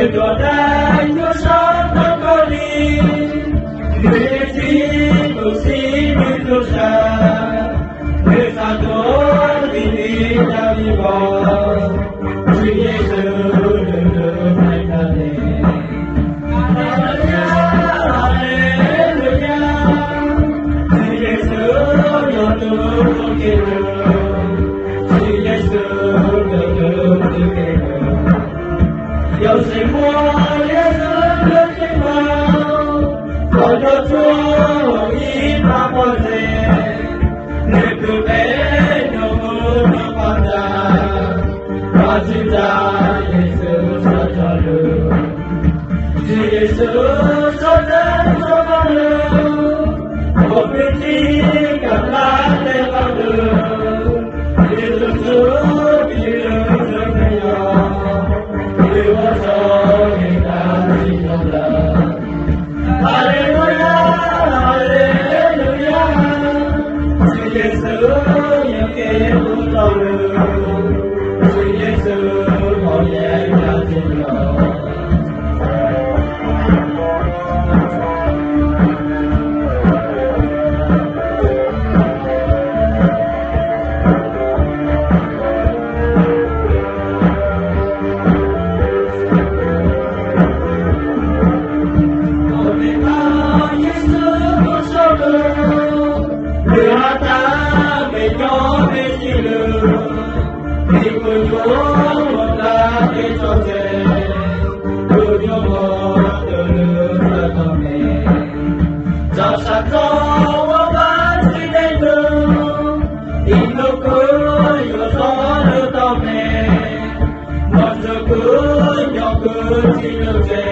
Tuam dab cuab sab tau koj li, nws yeej txib tus txiv nws tus sam, nws xav tuav tis li yam li vauv, Tswv Yexus nws tus hlais tas li. Aleluya, Tswv Yexus yog tus hlub kev hlub, Tswv Yexus yog tus hlub kev hlub. Yauxej muaj Yexus tus tsev neeg, los nco tsuag ib pab poj ntxoog, nws tus tes nyob mus rau pab ntxa, pab tsis ntsa Yexus txhob tso lus. Tswv Yexus txhob txeeb txhob pab lus, ua kwv tij kam lab tej qab lus, Yexus txuj ci lus txhua txhua yam, lus ua rau kev tag tsis zoo lawm. Aleluya, aleluya, Tswv Yexus yog kev hlub tau lus, Tswv Yexus haum yeeb yam tsis zoo. Nws has tas pem nyob peb ib lwm, vim kuv yuav ua dab peb txoj kev, kuv yuav ua tus lwm txoj kev me. Txawm sam txog ua pab tsis tej tus, ib hnub kuv yuav txhob lwm tau me. Nov txug kuv nyob kuv tsis lwm tsev,